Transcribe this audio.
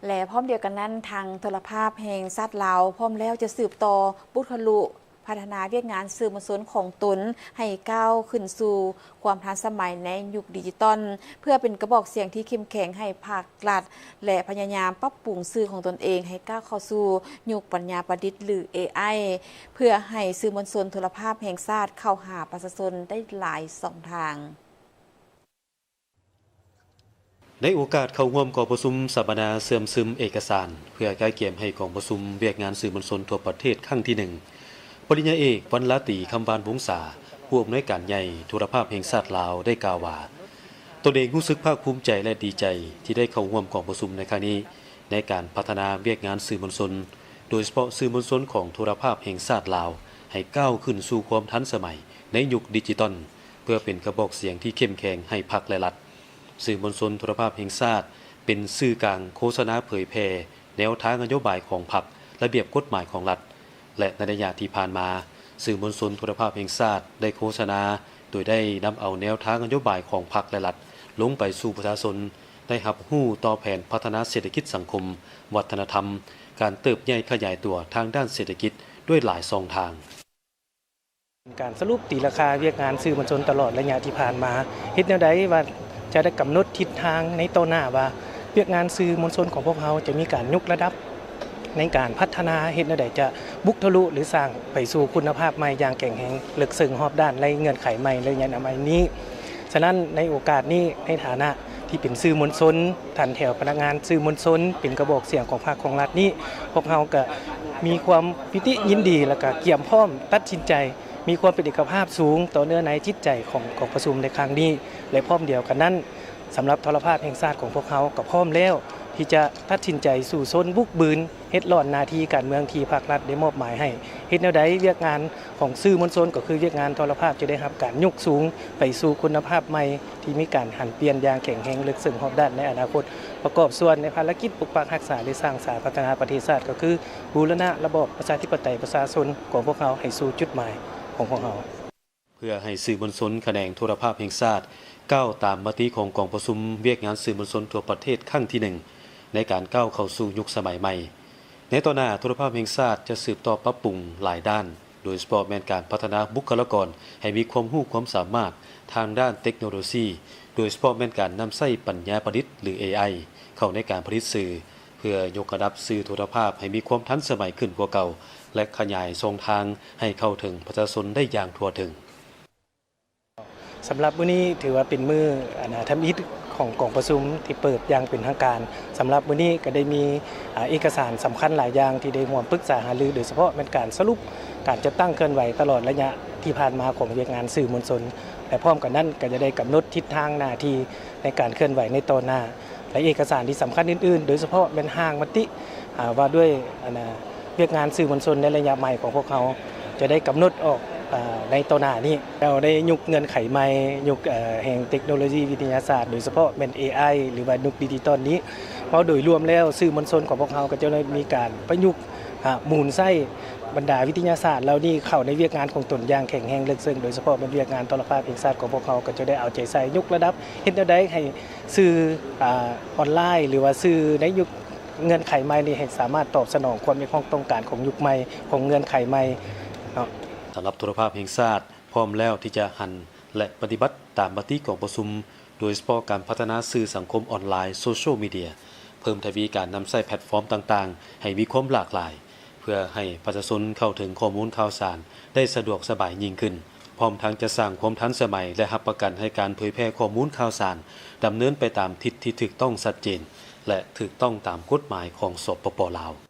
ແລະ ພ້ອມດຽວກັນນັ້ນ, ທາງໂທລະພາບແຫ່ງຊາດລາວ ພ້ອມແລ້ວຈະສືບຕໍ່ບຸກທະລຸ ພັດທະນາວຽກງານສື່ມວນຊົນຂອງຕົນ ໃຫ້ກ້າວຂຶ້ນສູ່ຄວາມທັນສະໄໝໃນຍຸກດິຈິຕອນ ເພື່ອເປັນກະບອກສຽງທີ່ເຂັ້ມແຂງໃຫ້ພາກລັດ ແລະ ພະຍາຍາມປັບປຸງສື່ຂອງຕົນເອງໃຫ້ກ້າວເຂົ້າສູ່ຍຸກປັນຍາປະດິດ ຫຼື ເອໄອ ເພື່ອໃຫ້ສື່ມວນຊົນໂທລະພາບແຫ່ງຊາດເຂົ້າຫາປະຊາຊົນໄດ້ຫຼາຍຊ່ອງທາງ. ໃນໂອກາດເຂົ້າຮ່ວມກອງປະຊຸມສຳມະນາເຊື່ອມຊຶມເອກະສານ ເພື່ອກະກຽມໃຫ້ກອງປະຊຸມວຽກງານສື່ມວນຊົນທົ່ວປະເທດຄັ້ງທີໜຶ່ງ, ປະລິນຍາເອກ ວັນລາຕີ ຄຳຫວານວົງສາ ຜູ້ອຳນວຍການໃຫຍ່ໂທລະພາບແຫ່ງຊາດລາວ ໄດ້ກ່າວວ່າ ຕົນເອງຮູ້ສຶກພາກພູມໃຈ ແລະ ດີໃຈທີ່ໄດ້ເຂົ້າຮ່ວມກອງປະຊຸມໃນຄັ້ງນີ້ ໃນການພັດທະນາວຽກງານສື່ມວນຊົນ, ໂດຍສະເພາະສື່ມວນຊົນຂອງໂທລະພາບແຫ່ງຊາດລາວ ໃຫ້ກ້າວຂຶ້ນສູ່ຄວາມທັນສະໄໝໃນຍຸກດິຈິຕອນ ເພື່ອເປັນກະບອກສຽງທີ່ເຂັ້ມແຂງໃຫ້ພັກ ແລະ ລັດ. ສື່ມວນຊົນໂທລະພາບແຫ່ງຊາດ ເປັນສື່ກາງໂຄສະນາເຜີຍແຜ່ແນວທາງນະໂຍບາຍຂອງພັກ, ລະບຽບກົດໝາຍຂອງລັດ ແລະ ໃນໄລຍະທີ່ຜ່ານມາ, ສື່ມວນຊົນໂທລະພາບແຫ່ງຊາດໄດ້ໂຄສະນາ ໂດຍໄດ້ນຳເອົາແນວທາງນະໂຍບາຍຂອງພັກ ແລະ ລັດ ລົງໄປສູ່ປະຊາຊົນໄດ້ຮັບຮູ້ຕໍ່ແຜນພັດທະນາເສດຖະກິດສັງຄົມ, ວັດທະນະທຳ, ການເຕີບໃຫຍ່ຂະຫຍາຍຕົວທາງດ້ານເສດຖະກິດດ້ວຍຫຼາຍຊ່ອງທາງ. ການສະຫຼຸບຕີລາຄາວຽກງານສື່ມວນຊົນຕະຫຼອດໄລຍະທີ່ຜ່ານມາ ເຮັດແນວໃດວ່າຈະໄດ້ກຳນົດທິດທາງໃນຕໍ່ໜ້າວ່າ ວຽກງານສື່ມວນຊົນຂອງພວກເຮົາຈະມີການຍົກລະດັບໃນການພັດທະນາ ເຮັດແນວໃດຈະບຸກທະລຸ ຫຼື ສ້າງໄປສູ່ຄຸນນະພາບໃໝ່ຢ່າງແຂງແຮງ, ເລິກເຊິ່ງ, ຮອບດ້ານ ໃນເງື່ອນໄຂໃໝ່ ໃນໄລຍະໃໝ່ນີ້. ສະນັ້ນ ໃນໂອກາດນີ້ ໃນຖານະທີ່ເປັນສື່ມວນຊົນ, ຖັນແຖວພະນັກງານສື່ມວນຊົນ ເປັນກະບອກສຽງຂອງພັກຂອງລັດນີ້, ພວກເຮົາກະມີຄວາມປີຕິຍິນດີ ແລະ ກະກຽມພ້ອມຕັດສິນໃຈ ມີຄວາມເປັນເອກະພາບສູງຕໍ່ເນື້ອໃນຈິດໃຈຂອງກອງປະຊຸມໃນຄັ້ງນີ້ ແລະ ພ້ອມດຽວກັນນັ້ນ, ສຳລັບໂທລະພາບແຫ່ງຊາດຂອງພວກເຮົາກໍພ້ອມແລ້ວທີ່ຈະຕັດສິນໃຈສູ້ຊົນບຸກບືນ ເຮັດຫຼອນໜ້າທີ່ການເມືອງທີ່ພັກລັດໄດ້ມອບໝາຍໃຫ້. ເຮັດແນວໃດວຽກງານຂອງສື່ມວນຊົນ ກໍຄືວຽກງານໂທລະພາບ ຈະໄດ້ຮັບການຍົກສູງໄປສູ່ຄຸນນະພາບໃໝ່ ທີ່ມີການຫັນປ່ຽນຢ່າງແຂງແຮງ, ເລິກເຊິ່ງ, ຮອບດ້ານໃນອະນາຄົດ, ປະກອບສ່ວນໃນພາລະກິດປົກປັກຮັກສາ ແລະ ສ້າງສາພັດທະນາປະເທດຊາດ ກໍຄືບູລະນະລະບອບປະຊາທິປະໄຕປະຊາຊົນຂອງພວກເຮົາໃຫ້ສູ່ຈຸດໝາຍຂອງພວກເຮົາ. ເພື່ອໃຫ້ສື່ມວນຊົນຂະແໜງໂທລະພາບແຫ່ງຊາດ ກ້າວຕາມມະຕິຂອງກອງປະຊຸມວຽກງານສື່ມວນຊົນທົ່ວປະເທດຄັ້ງທີໜຶ່ງ ໃນການກ້າວເຂົ້າສູ່ຍຸກສະໄໝໃໝ່. ໃນຕໍ່ໜ້າ, ໂທລະພາບແຫ່ງຊາດຈະສືບຕໍ່ປັບປຸງຫຼາຍດ້ານ, ໂດຍສະເພາະແມ່ນການພັດທະນາບຸກຄະລາກອນໃຫ້ມີຄວາມຮູ້ຄວາມສາມາດທາງດ້ານເຕັກໂນໂລຊີ, ໂດຍສະເພາະແມ່ນການນຳໃຊ້ປັນຍາປະດິດ ຫຼື ເອໄອ ເຂົ້າໃນການຜະລິດສື່, ເພື່ອຍົກລະດັບສື່ໂທລະພາບໃຫ້ມີຄວາມທັນສະໄໝຂຶ້ນກວ່າເກົ່າ ແລະ ຂະຫຍາຍຊ່ອງທາງໃຫ້ເຂົ້າເຖິງປະຊາຊົນໄດ້ຢ່າງທົ່ວເຖິງ. ສຳລັບມື້ນີ້ຖືວ່າເປັນມື້ ອັນ ທຳອິດຂອງກອງປະຊຸມທີ່ເປີດຢ່າງເປັນທາງການ. ສຳລັບມື້ນີ້ກໍໄດ້ມີ ອາ ເອກະສານສຳຄັນຫຼາຍຢ່າງທີ່ໄດ້ຮ່ວມປຶກສາຫາລື, ໂດຍສະເພາະແມ່ນການສະຫຼຸບການຈັດຕັ້ງເຄື່ອນໄຫວຕະຫຼອດໄລຍະທີ່ຜ່ານມາຂອງວຽກງານສື່ມວນຊົນ ແລະ ພ້ອມກັນນັ້ນກໍຈະໄດ້ກຳນົດທິດທາງໜ້າທີ່ໃນການເຄື່ອນໄຫວໃນຕໍ່ໜ້າ. ແລະ ເອກະສານທີ່ສຳຄັນອື່ນໆ ໂດຍສະເພາະແມ່ນຮ່າງມະຕິ ອາ ວ່າດ້ວຍ ອັນນະ ວຽກງານສື່ມວນຊົນໃນໄລຍະໃໝ່ຂອງພວກເຮົາ ຈະໄດ້ກຳນົດອອກ ອາ ໃນຕໍ່ໜ້ານີ້. ເຮົາໄດ້ຍຸກເງື່ອນໄຂໃໝ່, ຍຸກ ເອີ ແຫ່ງເຕັກໂນໂລຊີວິທະຍາສາດ, ໂດຍສະເພາະແມ່ນ ເອໄອ ຫຼືວ່າຍຸກດິຈິຕອນນີ້. ເວົ້າໂດຍລວມແລ້ວ, ສື່ມວນຊົນຂອງພວກເຮົາກໍຈະໄດ້ມີການປະຍຸກ ອາ ໝູນໃຊ້ບັນດາວິທະຍາສາດເຫຼົ່ານີ້ເຂົ້າໃນວຽກງານຂອງຕົນຢ່າງແຂງແຮງເລິກເຊິ່ງ, ໂດຍສະເພາະແມ່ນວຽກງານໂທລະພາບແຫ່ງຊາດຂອງພວກເຮົາ ກໍຈະໄດ້ເອົາໃຈໃສ່ຍົກລະດັບ ເຮັດແນວໃດໃຫ້ ສື່ ອາ ອອນລາຍ ຫຼືວ່າສື່ໃນຍຸກເງື່ອນໄຂໃໝ່ນີ້ ໃຫ້ສາມາດຕອບສະໜອງຄວາມຮຽກຮ້ອງຕ້ອງການຂອງຍຸກໃໝ່ ຂອງເງື່ອນໄຂໃໝ່ເນາະ. ສຳລັບໂທລະພາບແຫ່ງຊາດ ພ້ອມແລ້ວທີ່ຈະຫັນ ແລະ ປະຕິບັດຕາມມະຕິກອງປະຊຸມ, ໂດຍສະເພາະການພັດທະນາສື່ສັງຄົມອອນລາຍ ໂຊຊຽວມີເດຍ, ເພີ່ມທະວີການນຳໃຊ້ແພລດຟອມຕ່າງໆໃຫ້ມີຄວາມຫຼາກຫຼາຍ ເພື່ອໃຫ້ປະຊາຊົນເຂົ້າເຖິງຂໍ້ມູນຂ່າວສານໄດ້ສະດວກສະບາຍຍິ່ງຂຶ້ນ, ພ້ອມທັງຈະສ້າງຄວາມທັນສະໄໝ ແລະ ຮັບປະກັນໃຫ້ການເຜີຍແຜ່ຂໍ້ມູນຂ່າວສານດຳເນີນໄປຕາມທິດທີ່ຖືກຕ້ອງຊັດເຈນ ແລະ ຖືກຕ້ອງຕາມກົດໝາຍຂອງ ສປປ ລາວ.